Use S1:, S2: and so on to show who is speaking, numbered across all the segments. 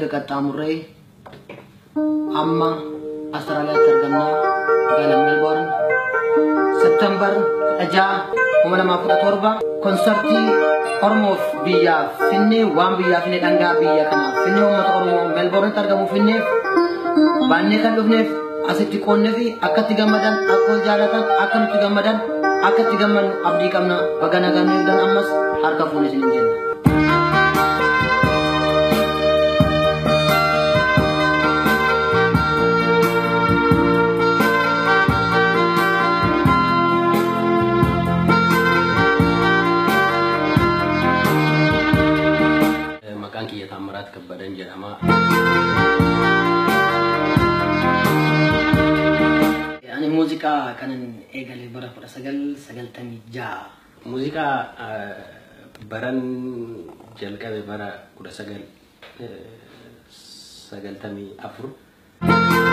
S1: Erga qaxxaamurree amma Austraaliyaatti argamna, magaalaa Melbourne. September 16, 2017 konsartii Oromoof biyyaaf finnee, waan biyyaaf finnee, dhangaa biyya kanaaf finnee, uummata Oromoo Melbournetti argamu finneef baannee kan dhufneef asitti qoonnee fi akkatti gammadan, akka wal jaalatan, akka nutti gammadan, akka itti gammannu abdii qabna. Baga nagaan nu eegdan, ammas harka fuune isiniin jenna.
S2: Maqaan kiyya Taammiraat Kabbadan jedhama.
S1: Ani muuziqaa kanan eegale bara 1996.
S2: Muuziqaa baran jalqabe bara 1994.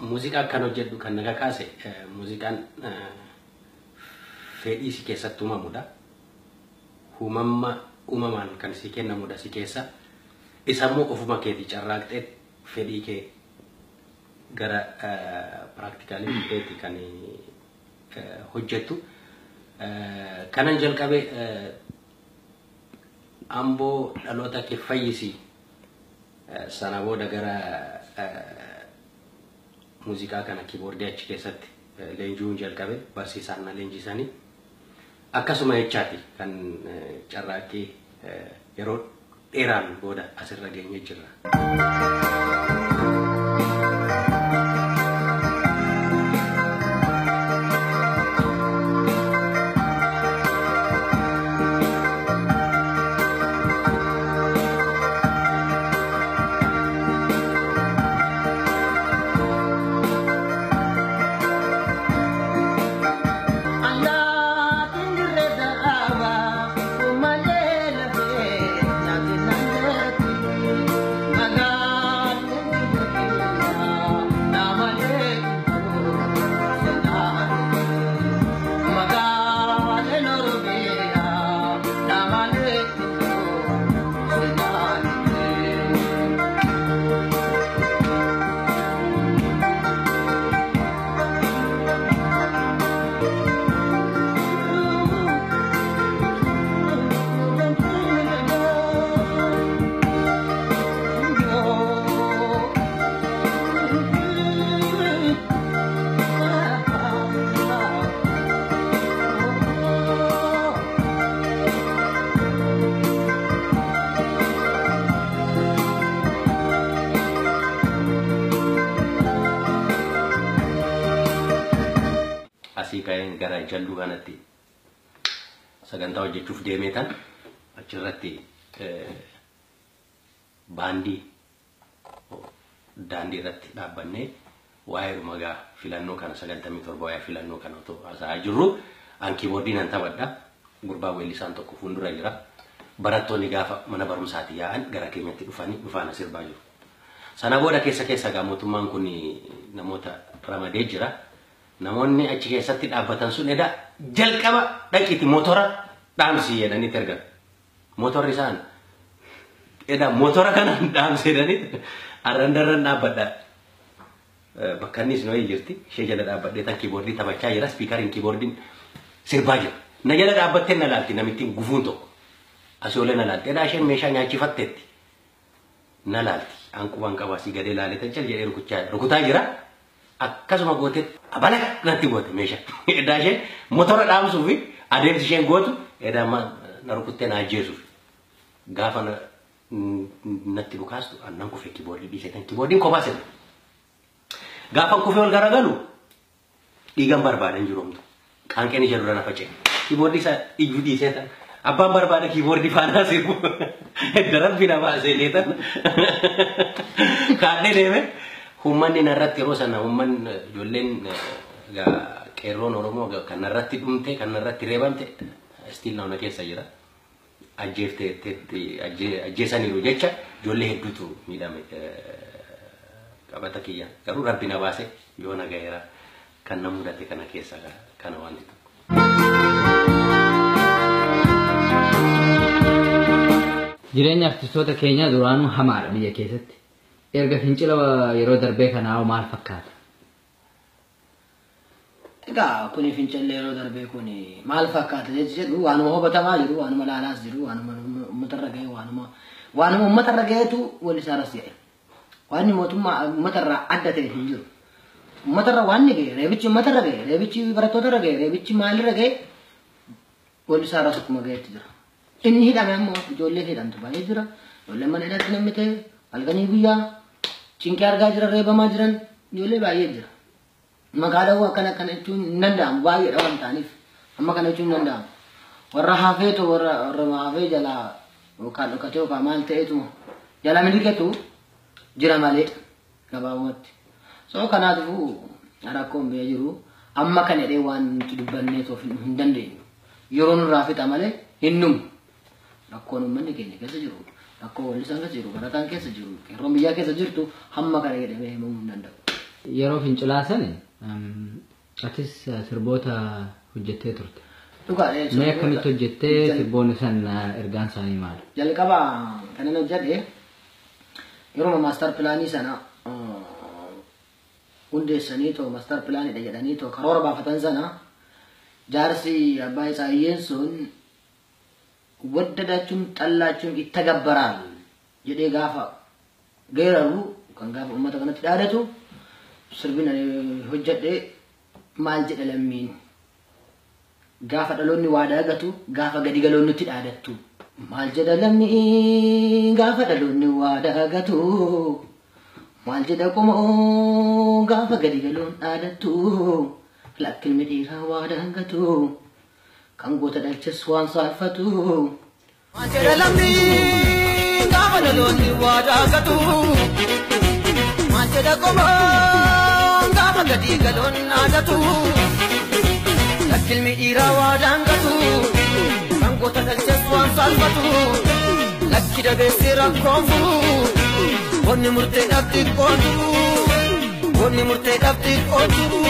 S2: Muuziqaa kan hojjedhu kan na kakaase, muuziqaan fedhii si keessatti uumamudha. Uumama uumamaan kan si kennamudha si keessa. Isa immoo ofuma keetii carraaqxee fedhii kee gara practicalii fiddeetti kan hojjettu. Kanan jalqabe Amboo dhaloota kee fayyisii, sana booda gara muuziqaa kana keyboardii achi keessatti leenji'uun jalqabe, barsiisaan na leenjisanii. Akkasuma jechaati kan carraaqqii yeroo dheeraan booda asirra geenyee jirra.
S1: Allaatiin dirree daraabaa uummalee lafee nyaati nandeetti magaaleen biyya keenyaa naamalee seenaati magaaleen Oromiyaa naamalee seenaati.
S2: Asii ka'een gara jalluu kanatti sagantaa hojjechuuf deemee tan achirratti baandii daandii irratti dhaabbannee waa'ee dhumagaa filannoo kana 97, waa'ee filannoo kana otoo haasa'aa jirru, an keyboardii nan taphadha. Gurbaa weellisaan tokko fuuldura jira. Barattoonni gaafa mana barumsaatti yaa'an gara keenyatti dhufanii dhufaana sirbaa jiru. Sana booda keessa keessa gaa mootummaan kun namoota ramadee jira. Namoonni achi keessatti dhaabbatan sun edaa jalqaba dhaqiiti motora dhaamsi jedhanitti ergan. Motorri isaan edaa motora kana dhaamsi jedhanitti arrandarran dhaabbadha. Bakka innis nu jirti, ishee jala dhaabbadhee tan keyboardii taphachaa jira, speakeriin keyboardiin sirbaa jira. Na jala dhaabbattee na laalti namittiin gufuun tokko. Asii olee na laalti. Edaa isheen meeshaa nyaachifatteetti. Na laalti. An quban qaba, asii gadee laalee tan cal jedhee rukutaa jira. Akkasuma gootee abala natti goote meeshaa. Edaa isheen motora dhaamsuu fi adeemsi isheen gootu edaa na rukuttee na ajjeesuuf. Gaafa natti dhukaastu annan kufee keyboardii dhiisee tan keyboardiin kophaa sirba. Gaafa kufee ol garagalu dhiigan barbaadan jiru homtu. Qaanqeen ija dura na faca'e. Keyboardii isaa iyyuu dhiisee tan abbaan barbaada keyboardii faanaa sirbu. Darabbi na baasee leetan. Kaadhee deeme. Uummanni narratti yeroo sana uummanni ijoolleen qeerroon Oromoo kan narratti dhumte, kan narratti reebamte still na keessa jira. Ajjeesaniiru jecha ijoollee hedduutu miidhame qabata kiyya. Garuu rabbi na baase, yoo na gaheera kan na mudate kana keessa kana wanti tokko.
S3: Jireenya artistoota keenyaa duraanuu hamaadha biyya keessatti. Erga fincila yeroo darbee kanaa maal fakkaata?
S1: Egaa kuni fincilli yeroo darbee kuni maal fakkaata jedhu waanuma hubatamaa jiru, waanuma laalaas jiru, waanuma uummatarra ga'e, waanuma uummatarra ga'eetu wal isaaras ga'e. Waan mootummaa uummatarraa adda ta'e hin jiru. Uummatarra waan ni ga'e, reebichi uummatarra ga'e, reebichi barattootarra ga'e, reebichi maalirra ga'e wal isaaras akkuma ga'eetti jira. Inni hidhame ammoo ijoolleen hidhamtu baay'ee jira. Ijoolleen mana hidhaatti namni ta'e halkanii guyyaa cinqii argaa jiran, reebamaa jiran ijoollee baay'ee jira. Magaalawwan akkana akkana jechuun hin danda'amu, baay'eedha waan ta'aniif amma kana jechuun hin danda'amu. Warra hafeetu warra hafee jalaa yookaan dhokatee yookaan maal ta'eetu jala miliqetu jira malee gabaabumatti. So kanaafuu rakkoon biyya jiru amma kana jedhee waan nuti dubbannee toof hin dandeenyu. Yeroo nurraa fixa malee hin dhumu. Rakkoon uummanni keenya keessa jiru, rakkoo wallisaan keessa jiru, barataan keessa jiru, qeerroon biyyaa keessa jirtu hamma kana jedhamee himamuu hin danda'u.
S3: Yeroo fincilaa sana atis sirboota hojjettee turte.
S1: Dhugaadha.
S3: Mee akkamitti hojjettee sirboonni san ergaan isaanii maali?
S1: Jalqaba kanan hojjedhe yeroo maastar pilaanii sana hundeessanii too maastar pilaaniidha jedhanii too karoora baafatan sana jaarsi abbaa isaayyeen sun waddadachuun xallaachuun itti gabbaraal jedhee gaafa geeraru kan gaafa uummata kanatti dhaadatu sirbin ani hojjedhe maal jedha lammiin gaafa dhaloonni waa daagatu gaafa gadi galoonni itti dhaadattu maal jedha lammiin gaafa dhaloonni waa daagatu maal jedha qomoo gaafa gadi galoon dhaadattu lakkilmi dhiiraa waa daagatu kan goota dhalches waan saalfatu. Maal jedha lammiin gaafa dhaloonni waa daagatu maal jedha qomoo gaafa gadi galoon dhaadatu lakkilmi dhiiraa waa daangatu kan goota dhalches waan saalfatu lakki dabeessi rakkoon furu wanni murteedhaaf xiqqoon turu wanni murteedhaaf xiqqoon turu.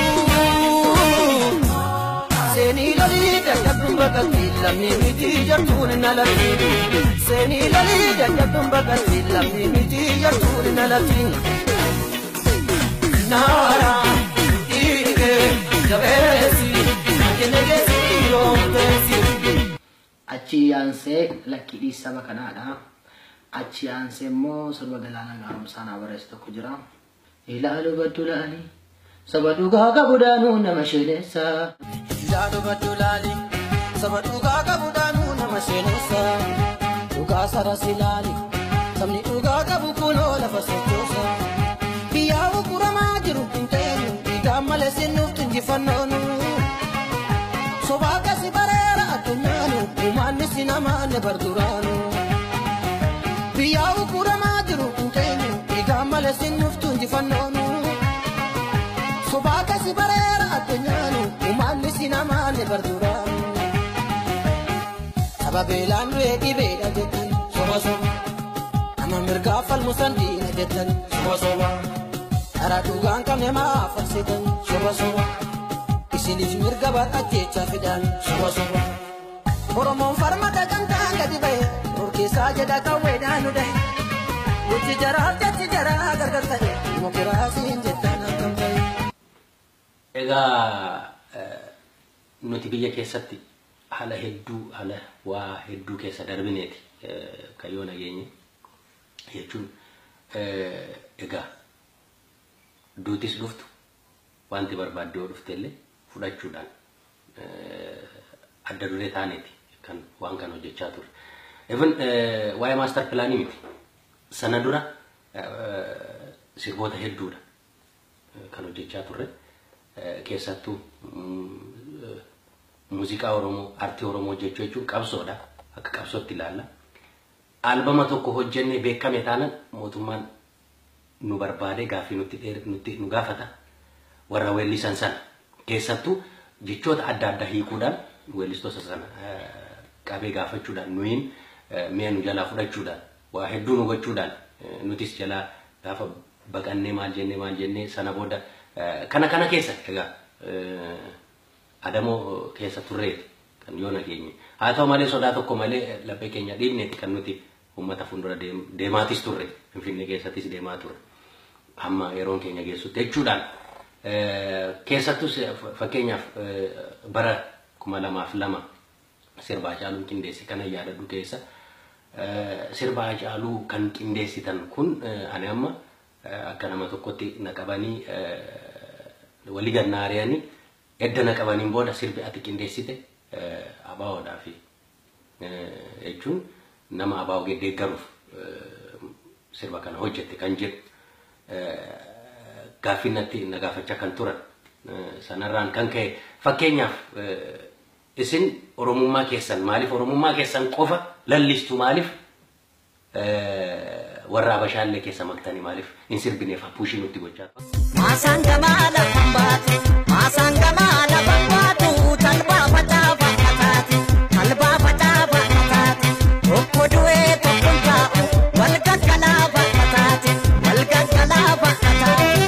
S1: Seenii lolii dadhabduun baqatti lamni miti jartuun nalatti. Seenii lolii dadhabduun baqatti lamni miti jartuun nalatti. Naara dhiigee jabeessi kennegeessi yoomteessi. Achi aansee lakkii saba kanaadha. Achi aansee immoo sirba Galaanaa Gaaromsaa naa barreesse tokko jira. Ilaalu baddu laali saba dhugaa qabu daanuu nama sheleessa. Ilaalu baddu laali saba dhugaa qabu daanuu nama sheleessa. Dhugaa saras ilaali sabni dhugaa qabu kunoo lafa sochoosa. Biyyaa gurguramaa jiru hin teenyu dhiigaan malee sinuuf injifannoonu. Sobaa akkasii bareera addunyaanu uumaanni si namaanne barduraanu. Biyyaa gurguramaa jiru hin teenyu dhiigaan malee sinuuf injifannoonu. Sobaa akkasii bareera addunyaanu uumaanni si namaanne barduraanu. Saba beelaan du'ee dhibeedha jettan soba soba. Nama mirgaa falmu san diina jettan soba soba. Karaa dhugaan qabne maaf farsitan soba soba. Isiniif mirga badhachecha fidan soba soba. Oromoon farma dhaqantaan gadi ba'e roorkeessaa jedha qawweedhaan nu dhahe. Gochi jaraaf jechi jaraa gargar ta'e dimokiraasiin jettan akkam ta'e.
S2: Egaa nuti biyya keessatti haala hedduu haala waa hedduu keessa darbineeti kayyoo nageenye jechuun egaa duutis dhuftu wanti barbaadde yoo dhufte illee fudhachuudhaan adda duree taaneeti kan waan kan hojjechaa turre. Even waa'ee maastar pilaanii miti sana dura sirboota hedduudha kan hojjechaa turre keessattuu muuziqaa Oromoo aartii Oromoo hojjechuu jechuun qabsoodha akka qabsootti ilaalla. Albama tokko hojjennee beekame taanaan mootummaan nu barbaade gaaffii nutti nu gaafata warra weellisan sana keessattuu jechoota adda addaa hiikuudhaan weellistoota sana qabee gaafachuudhaan nuyin mi'a nu jalaa fudhachuudhaan waa hedduu nu gochuudhaan nutis jalaa gaafa baqannee maal jennee sana booda kana keessa egaa adamoo keessa turreeti kan yoo nageenye haa ta'u malee sodaa tokko malee laphee keenya dhiibneeti kan nuti Uummata fuuldura deemaatis turre, Finfinnee keessattis deemaa turre. Amma yeroon keenya geessutti jechuudhaan keessattuu fakkeenyaaf bara 2002 sirba Haacaaluun qindeesse kana yaadadhu keessa sirba Haacaaluu kan qindeessitan kun ani amma akka nama tokkotti na qabanii walii gannaariyanii edda na qabaniin booda sirbi ati qindeessite ABOdhaa fi jechuun nama ABO deeggaruuf sirba kana hojjette kan jedhu gaaffii natti na gaafachaa kan turan sanarraan kan ka'e fakkeenyaaf isin Oromummaa keessan maaliif Oromummaa keessan qofa lallistu maaliif warra Habashaallee keessa maktanii maaliif hin sirbineef puushii nutti gochaa.
S4: Maasaan gamaa lafan baatu, maasaan gamaa lafan baatu, talbaa facaafa kataati, talbaa facaafa kataati. Tokko du'ee tokko hin taa'u, wal gaggalaafa kataati, wal gaggalaafa kataati.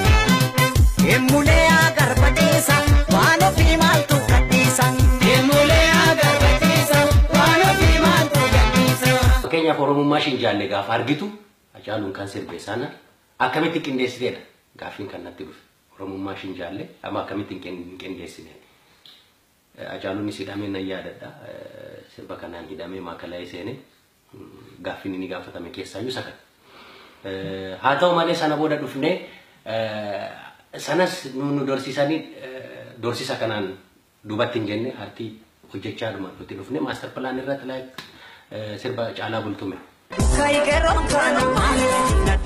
S4: Emulee agarbateessa, waan ofii maaltu gadhiisa. Emulee agarbateessa, waan ofii maaltu gadhiisa.
S2: Fakkeenyaaf Oromummaa isheen jaalle gaafa argitu Haacaaluun kan sirbe sana akkamitti qindeessiteedha gaaffiin kan natti dhufe. Oromummaa isheen jaalle amma akkamitti hin qindeessine. Haacaaluunis hidhamee nan yaadadha. Sirba kanaan hidhamee maakalaa'ee seene gaaffiin inni gaafatame keessaayyuu isa kana. Haa ta'u malee sana booda dhufnee sanas nu dorsiisanii dorsisa kanaan duubatti hin jenne aartii hojjechaa dhuma nuti dhufnee maastar pilaan irratti sirba Caalaa Bultume.
S4: Kayigeroon kana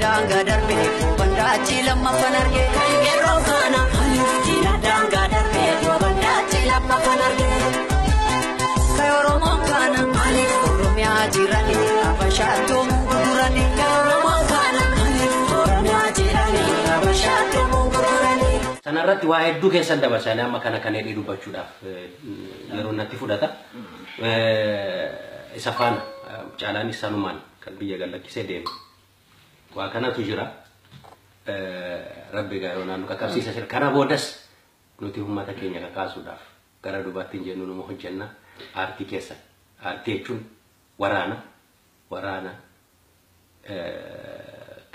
S4: daangaa darbee bandaachi lammaffan arge. Kayigeroon kana daangaa darbee bandaachi lammaffan arge. Kayi Oromoon kana Oromiyaa jirani Habashaattuu gurgurani. Kayi Oromoon kana Oromiyaa jirani Habashaattuu gurgurani.
S2: Sanarratti waa hedduu keessan dabarsanii amma kana kan hidhee dubbachuudhaaf yeroo natti fudhata. Isa faana Caalaanis sanumaan kan biyya gallakkisee deeme. Waa kanatu jira. Rabbi egaa yoo naannoo qaqqabsiisa jira. Kana boodas nuti uummata keenya kakaasuudhaaf gara duubaatti hin jennu numa hojjenna aartii keessa. Aartii jechuun waraana. Waraana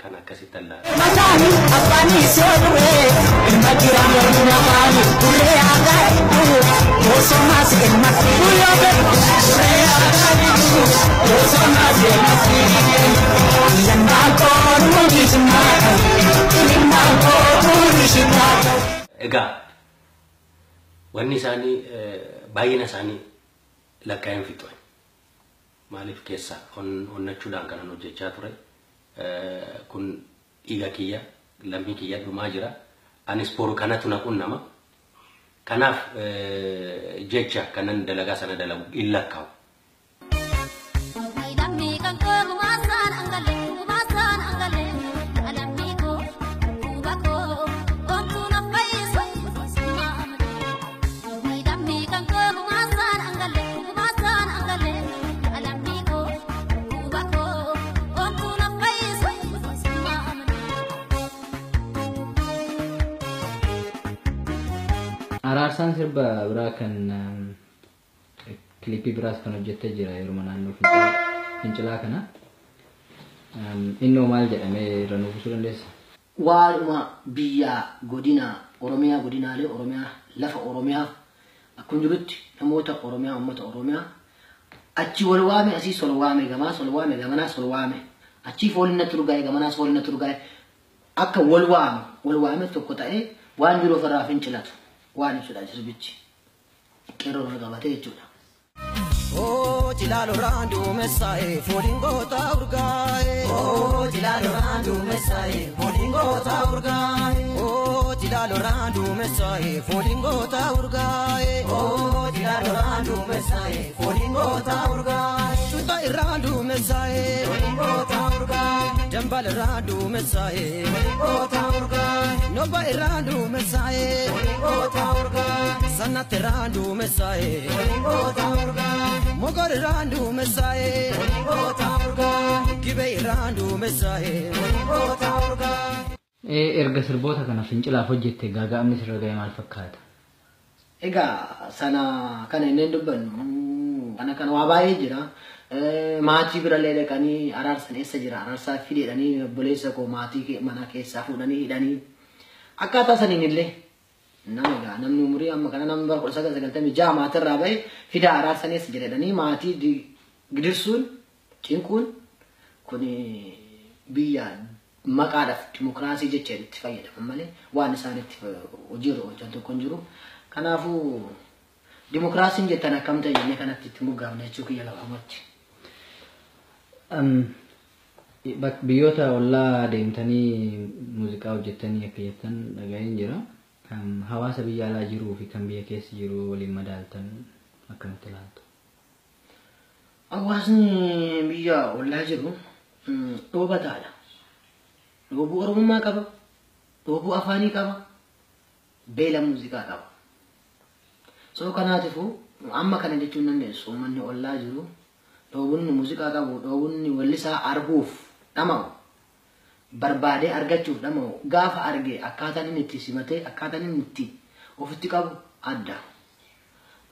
S2: kan akkasitti allaala.
S4: Mataani abbaan isoo duree ilma jiraan mormina maali duree aadaa hedduu bosonaa ilma duree aadaa hedduu bosonaa ilma ilmaan koonu jismaa ilmaan koonu jismaa.
S2: Egaa wanni isaanii baay'ina isaanii lakkaa'een fixan. Maaliif keessa onnachuudhaan kanan hojjechaa ture. Kun dhiiga kiyya lammii kiyya dhumaa jira. Anis boru kanatu na qunnama. Kanaaf jecha kanan dalagaa sana dalagu hin lakkaa'u.
S3: Araarsaan sirba biraa kan kilipii biraas kan hojjettee jira yeroo naannoo fincilaa kana. Innoo maal jedhamee irra nuuf ibsuu dandeessa?
S1: Waanuma biyya godina Oromiyaa godinaalee Oromiyaa lafa Oromiyaa akkuma jirutti namoota Oromiyaa uummata Oromiyaa achi wal waame asii sol waame gamaa sol waame gamanaa sol waame achii fooliin natti urgaa'e gamanaas fooliin natti urgaa'e akka wal waame wal waame tokko ta'ee waan jiru ofirraa fincilatu. Waan ibsudha sirbichi. Qeerroo wal qabatee jechuudha.
S4: Oh, Jilalo randu messae, folingo taurgae. Oh, Jilalo randu messae, folingo taurgae. Oh, Jilalo randu messae, folingo taurgae. Oh, Jilalo randu messae, folingo taurgae. Tuta irrandu messae, folingo taurgae. Jambal randu messae, folingo taurgae. Noba irrandu messae, folingo taurgae. Sanat randu messae, folingo taurgae. Mogor randu messae, folingo taurgae. Gibe randu messae, folingo taurgae.
S3: Erga sirboota kana fincilaaf hojjette gaaga'amni sirra ga'e maal fakkaata?
S1: Egaa sana kana inni dubbannu kana kana waa baay'ee jira. Maatii birallee dhaqanii araarsan eessa jira araarsaa fidedhanii obboleessa koo maatii mana keessaa fuudhanii hidhanii akkaataa saniin illee nama egaa namni umurii amma kana namni bara 1996 maatirraa bahe fidaa araarsan eessa jira jedhanii maatii gidirsuun cinquun kun biyya maqaadhaaf dimokiraasii jecha itti fayyadaman malee waan isaan itti hojiirra oolchan tokko hin jiru. Kanaafuu dimokiraasiin jettan akkam ta'e jennee kanatti itti moggaafna jechuu kiyya gabaabumatti.
S3: Biyyoota ollaa deemtanii muuziqaa hojjettanii akka jettan dhaga'een jira. Hawaasa biyya alaa jiruu fi kan biyya keessa jiru waliin madaaltan akkamitti ilaaltu?
S1: Hawaasni biyya ollaa jiru dhoobataadha. Dhoobuu Oromummaa qaba, dhoobuu afaanii qaba, beela muuziqaa qaba. So kanaatiifuu amma kana jechuun dandeessu uummanni ollaa jiru dhoobunni muuziqaa qabu, dhoobunni wallisaa arguuf dhama'u, barbaadee argachuuf dhama'u, gaafa arge akkaataan inni itti simatee akkaataan inni itti ofitti qabu adda.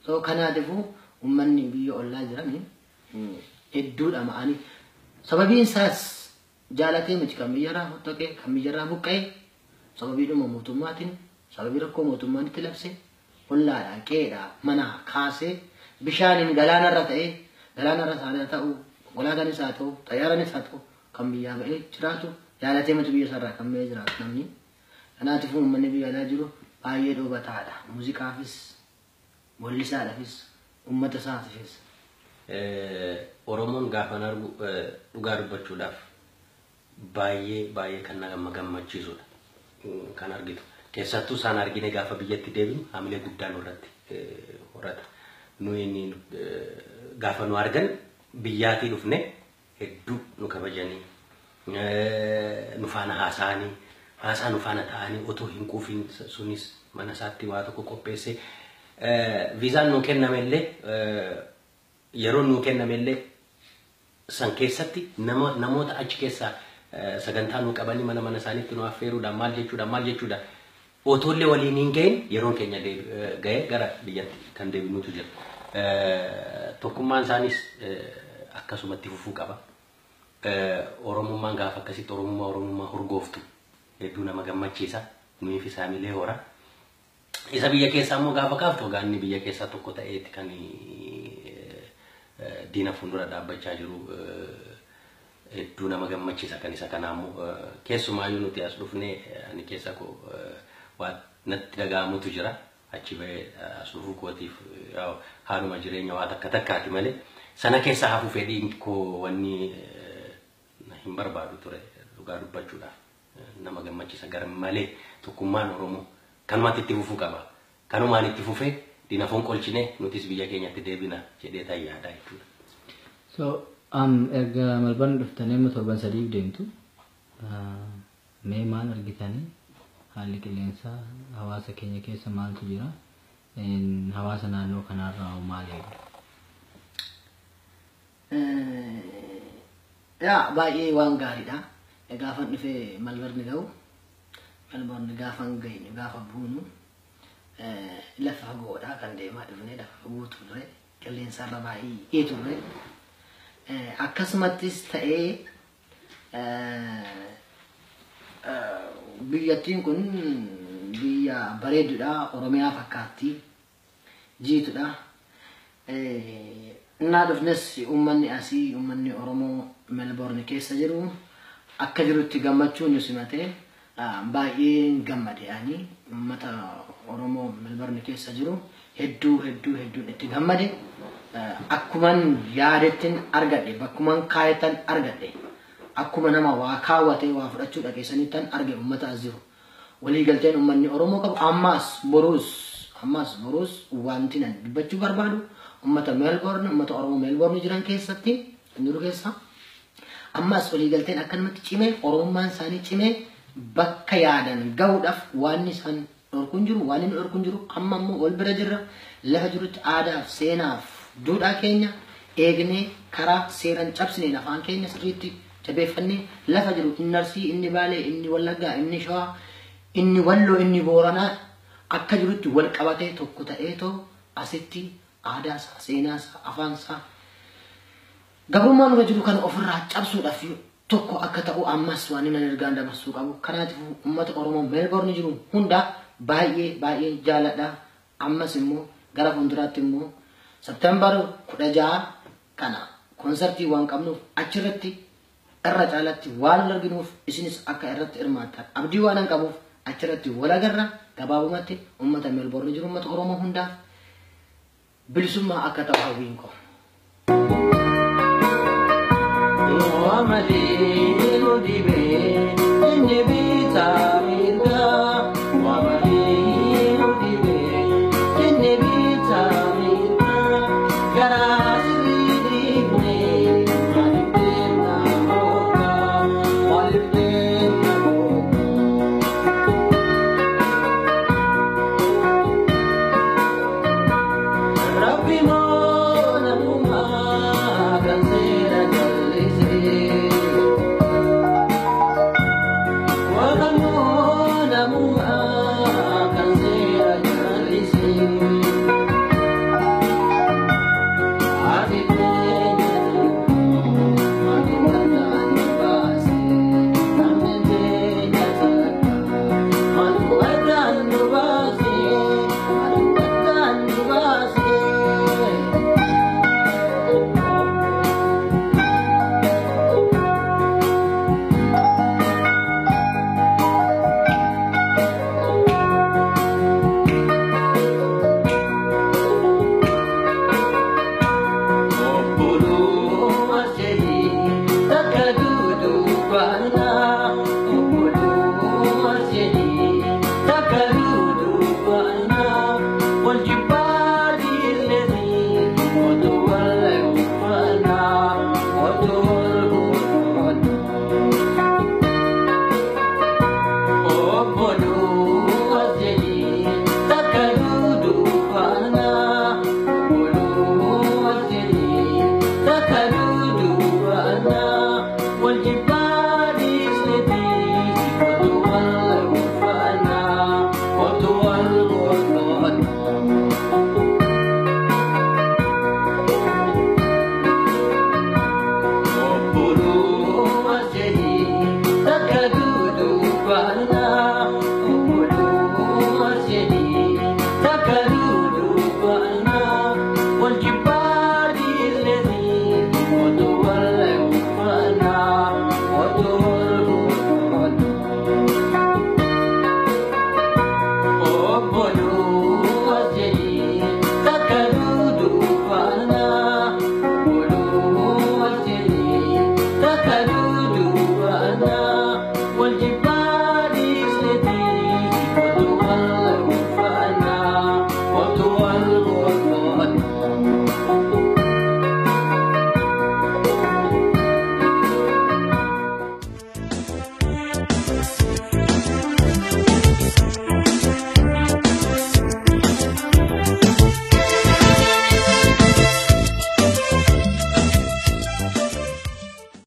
S1: So kanaatiifuu uummanni biyya ollaa jiran hedduu dhama'anii sababiin isaas jaalatee miti kan biyyarraa fottokee kan biyyarraa buqqa'e sababiidhuma mootummaatiin sababii rakkoo mootummaan itti labse ollaadhaa qe'eedhaa mana kaasee bishaaniin galaanarra ta'ee galaanarra haa ta'u konkolaataanis haa ta'u xayyaaranis haa ta'u kan biyyaa ba'ee jiraatu jaalatee miti biyya isaarraa kan ba'ee jiraatu namni. Kanaatiifuu uummanni biyya alaa jiru baay'ee dhoobataadha. Muuziqaafis wallisaadhaafis uummata isaatiifis.
S2: Oromoon gaafan argu dhugaa dubbachuudhaaf baay'ee baay'ee kan nama gammachiisudha. Kan argitu. Keessattuu isaan argine gaafa biyyatti deebinu hamilee guddaa nurratti horata. Nuyi gaafa nu argan biyyaatii dhufne hedduu nu kabajanii nu faana haasa'anii haasaa nu faana ta'anii otoo hin quufin sunis mana isaatti waa tokko qopheesse. Viizaan nuu kennamellee yeroo nuu kennamellee san keessatti namoota achi keessaa sagantaa nuu qabanii mana mana isaaniitti nu affeeruudhaan maal jechuudhaan otoollee waliin hin gahin yeroon keenya ga'ee gara biyyatti kan deebinutu jira. Tokkummaan isaanis akkasumatti fufuu qaba. Oromummaan gaafa akkasitti oromummaa hurgooftu hedduu nama gammachiisa. Nuyiif isaaniillee hora. Isa biyya keessaa immoo gaafa kaaftu hoggaanni biyya keessaa tokko ta'eeti kan diina fuuldura dhaabbachaa jiru hedduu nama gammachiisa kan isa kanaa immoo keessumaayyuu nuti as dhufnee ani keessa koo waan natti dhaga'amutu jira. Achi ba'ee as dhufuu kootiif haaluma jireenya waa takka takkaati malee sana keessa hafuu fedhiin koo wanni hin barbaadu ture dhugaa dubbachuudhaaf nama gammachiisa gara malee tokkummaan Oromoo kanumatti itti fufuu qaba. Kanumaan itti fufee diina foon qolchinee nutis biyya keenyatti deebina jedhee tayyaadaa jechuudha.
S3: So erga Melbourne dhuftanii amma torban sadiif deemtu mee maal argitanii haalli qilleensaa hawaasa keenya keessa maaltu jira hawaasa naannoo kanaarraa hoo maal eegu?
S1: Yaa baay'ee waan gaariidha. Gaafan dhufee Melbourne ga'u Melbourne gaafan geenyu gaafa buunu lafa fagoodha kan deemaa dhufnee lafa fagoo turre qilleensarra baay'ee turre. Akkasumattis ta'ee biyyattiin kun biyya bareedduudha Oromiyaa fakkaatti jiitudha. Innaa dhufnes uummanni asii uummanni Oromoo Melbourne keessa jiru akka jirutti gammachuun nu simatee baay'ee gammade ani uummata Oromoo Melbourne keessa jiru hedduu hedduu hedduun itti gammade. Akkuman yaadettin argadhe bakkuman kaayettan argadhe akkuma nama waa kaawwatee waa fudhachuu dhageessanittan arge uummata as jiru. Waliigalteen uummanni Oromoo qabu ammas boruus wanti nan dubbachuu barbaadu uummata Melbourne uummata Oromoo Melbourne jiran keessatti jiru keessa ammas waliigalteen akkanumatti cimee Oromummaan isaanii cimee bakka yaadan gahuudhaaf waan isaan dhorkuun jiru waan inni dhorkuun jiru amma immoo wal bira jirra lafa jirutti aadaaf seenaaf duudhaa keenya eegnee karaa seeran cabsineen afaan keenya sirriitti jabeeffannee lafa jiru inni Arsii inni Baalee inni Wallaggaa inni Shawaa inni Walloo inni Booranaa akka jirutti wal qabatee tokko ta'eetoo asitti aadaasaa seenaasaa afaansaa Gabrummaa nurra jiru kana ofirraa cabsuudhaaf tokko akka ta'u ammas waan inni ergaan dabarsuu qabu. Kanaatiif uummata Oromoo Meelboorni jiru hunda baay'ee baay'ee jaaladha. Ammas immoo gara fuulduraatti immoo Septembar 16 kana konsartii waan qabnuuf achirratti irra caalatti waan wal arginuuf isinis akka irratti hirmaattan abdii waan qabuuf achirratti wal agarra. Gabaabumatti uummata Meelboorni jiru uummata Oromoo hundaaf bilisummaa akka ta'u hawwiin koo.